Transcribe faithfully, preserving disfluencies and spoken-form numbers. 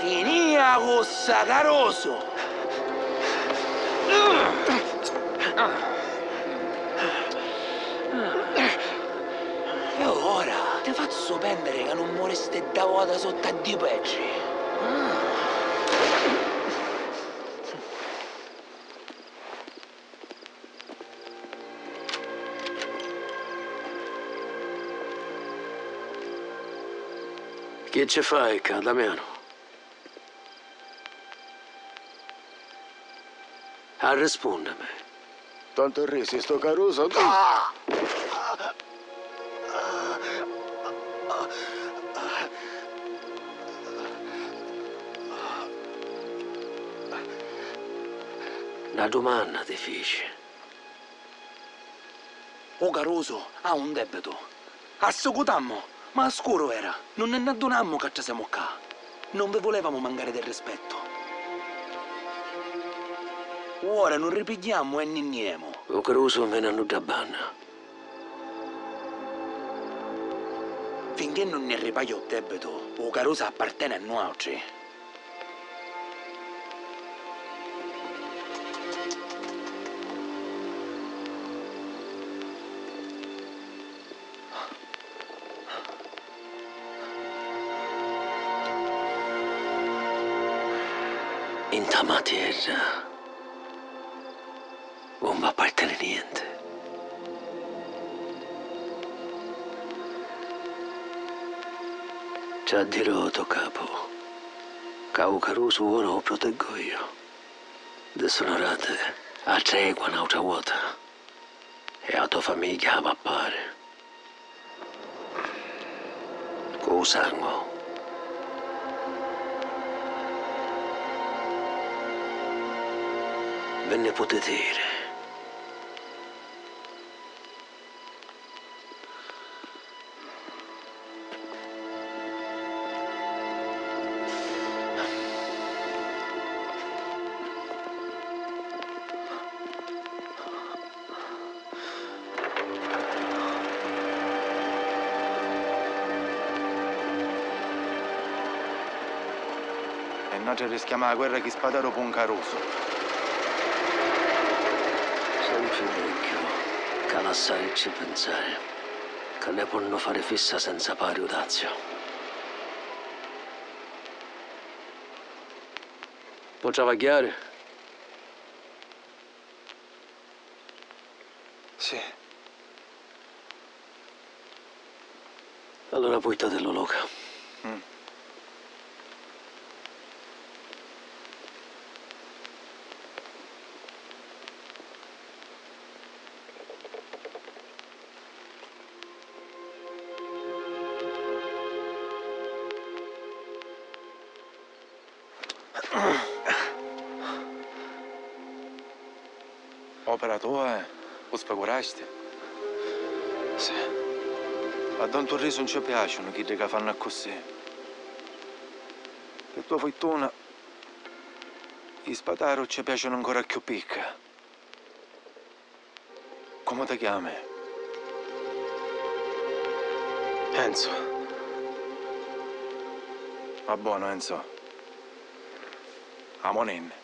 Finìa cu ssa Carusu! E ora ti fazzu pèntiri ca nun muristi dda vota sutta ddi petri! Chi ci fai ccà, Damianu? Arrispùnnimi. Tantu risi stu Carusu. Ah! Na dumanna ti fici. U Carusu ha un dèbbitu. Assucutammu, ma a scuru era, nun nni addunammu ca tra semu ccà. Nun vi vulèvamu mancari di rispettu. Uora nun ripigghiammu e nni nni emu. U Carusu veni a nudda banna. Finchì nun nni ripagghia u dèbbitu, u Carusu apparteni a nuàutri. Nta ma tierra. Un m'apparteni nienti. Ci a dirò ô to capu ca u Carusu ora u proteggu iu. Disonorati, a tregua n'autra vota e a to famigghia havi a pari. Cu u sangu. Vi nni putiti iri. E nuatri rischiamu a guerra chi spataru p'un Carusu. Sempri megghiu ca lassaricci pinsari ca nni ponnu fari fissa senza pari u daziu. Po' travagghiari? Sì. Allura puittati lu loca. Mm. Opera tua, eh? U sfigurasti? Sì. A don Turrisu 'un ci piaciunu chiddi ca fannu accussì. Pi tua furtuna, i spataru ci piaciunu ancora cchiù picca. Comu ti chiami? Enzo. Va bonu, Enzo. Amuninni.